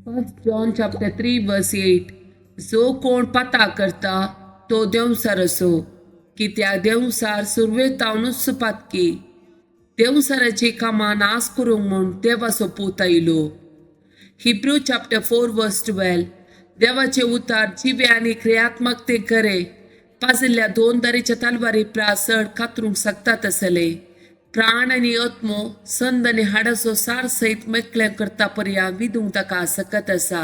First John chapter 3 verse 8. जो कोण पता करता तो देंवसार असो, कित्याक देंवसार सुरवेतावनूच पातकी. देंवसाराची कामां नाश करूंक म्हूण देवाचो पूत आयलो. Hebrew chapter 4 verse 12. देवाचे उतार जिवे आनी क्रियात्मक ते खरे पाजिल्ल्या दोन दारीच्या तलवारी प्रास चड कातरूंक शकता तसले प्राण आनी आत्मो संद आनी हाडाचो सार सयत मेकळें करता पर्यां विदूंक ताका सकत आसा.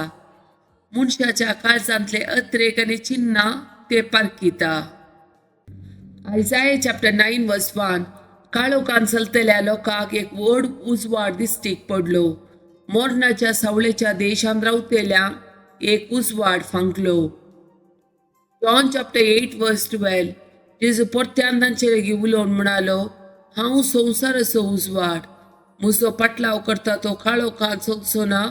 मनशाच्या काळजांतले अत्रेक आनी चिन्नां ते पारखिता. Isaiah chapter 9 verse 1. काळोखान चलतल्या लोकांक एक व्हड उजवाड दिश्टीक पडलो. मोरणाच्या सावळेच्या देशांत रावतेल्यांक एक उजवाड फांकलो. John chapter 8 verse 12. जेजू परत्यान तांचे लागीं उलोवन म्हणालो, हांव संवसाराचो उजवाड. म्हजो पाटलाव करता तो काळोखान चलचो ना,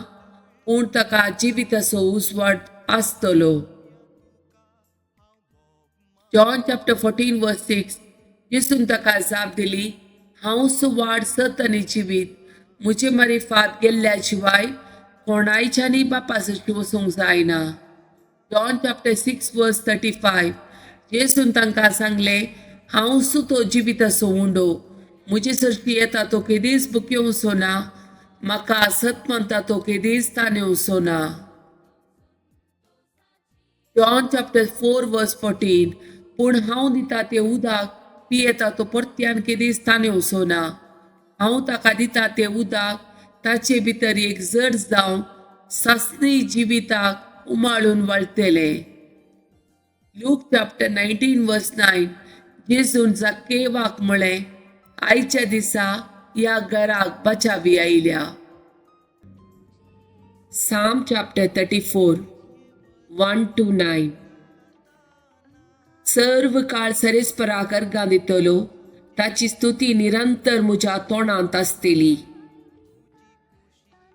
पूण ताका जिविताचो उजवाड आसतलो. John chapter 14 verse 6. जेजून ताका जाप दिली, हांव सुवाड सत आनी जिवीत. म्हजे मारिफात गेल्ल्या शिवाय कोणायच्यानी बापासशी वचूंक जायना. John chapter 6 verse 35. जेजून तांकां सांगलें, हांव सुतो जिविताचो उंडो. म्हजे सरशी येता तो केदीच बुकयोवचो ना, म्हाका सत मानता तो केदीच तानेवचो ना. John chapter 4 verse 14. पूण हांव दिता तें उदक पियेता तो परत्यान केदीच तानेवचो ना. हांव ताका दिता तें उदक ताचे भितर एक जड जावन सासणी जिविताक उमाळून वळटलें. Luke chapter 19 verse 9. जेजून जाकेवाक म्हळें, आयच्या दिसा ह्या घराक बचावी आयल्या. Psalm chapter 34 1 to 9. सर्व काळ सरेस्पराक अर्गां दितलो, ताची स्तुती निरंतर म्हज्या तोंडांत आसतली.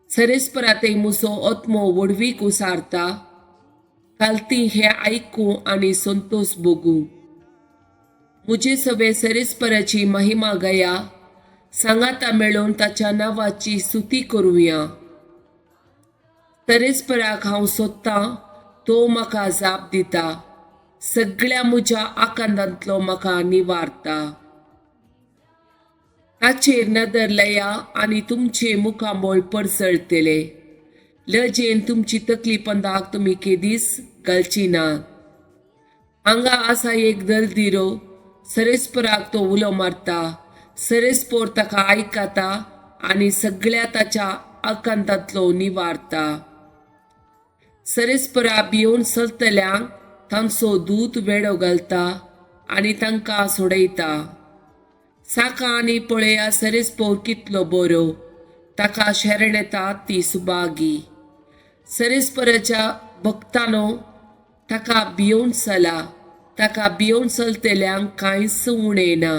सरेस्परा ते म्हजो आत्मो व्हडवीक उसारता. कालती हे आयकूं आनी संतोश भोगूं. म्हजे सवे सरेस्पराची महिमा गया, सांगाता मेळोवन ताच्या नांवाची स्तुती करुया. सरेस्पराक हांव सोदतां, तो म्हाका जाप दिता. सगळ्या म्हज्या आकांतांतलो म्हाका निवारता. ताचेर नदर लया आनी तुमचे मुखामळ परसळटले. लजेन तुमची तकली पंदाक तुमी केदीच घालची ना. हांगा आसा एक दलदिरो, सरेस्पराक तो उलो मारता. सरेस्पोर ताका आयकता आनी सगळ्या ताच्या आकांतांतलो निवारता. सरेस्परा भियोवन चलतल्यांक तांचो दूत वेडो घालता आनी तांकां सोडयता. साका आनी पळया सरेस्पोर कितलो बरो, ताका शरण येता ती सुभागी. सरेस्पराच्या भक्तानो ताका भियोवन चला, ताका भियोवन चलतल्यांक कांयच उणें ना.